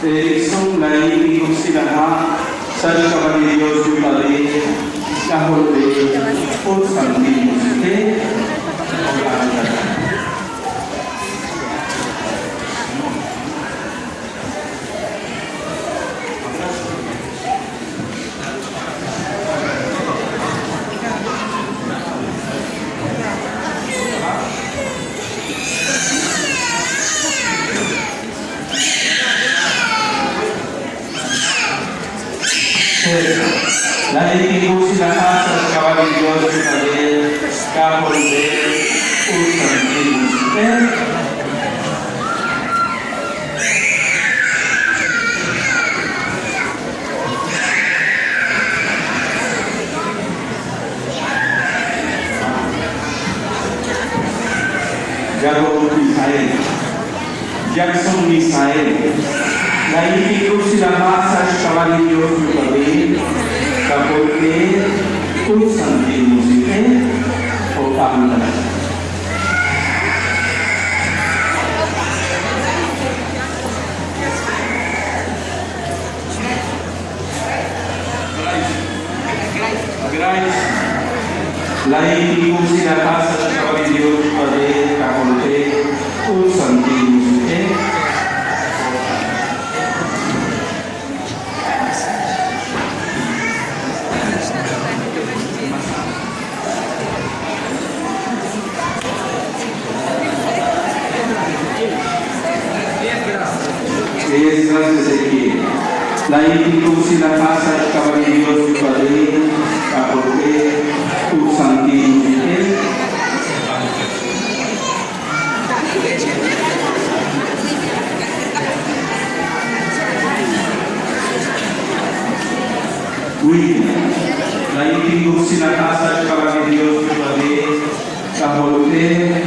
Erickson Lain sa' xk'ab'a' li Dios Yuwa'b'ej, K'ajolb'ej, ut Santil Musiq'ej. Jo'kan taxaq. Lain kinuksi lahat sa xk'ab'a' li Dios Yuwa'b'ej, K'ajolb'ej, ut Santil Musiq'ej. Jacob Misael, Jackson Misael, Lain kinuksi lahat sa xk'ab'a' li Dios Yuwa'b'ej, K'ajolb'ej, ut Santil Musiq'ej. Jo'kan taxaq. Grace. Lain kinuksi lahat sa xk'ab'a' li Dios Yuwa'b'ej, K'ajolb'ej, ut Santil Musiq'ej. Esdras Ezequiel. Lain kinuksi lahat sa xk'ab'a' li Dios Yuwa'b'ej, K'ajolb'ej, ut Santil Musiq'ej. William. Lain kinuksi lahat sa xk'ab'a' li Dios Yuwa'b'ej, K'ajolb'ej,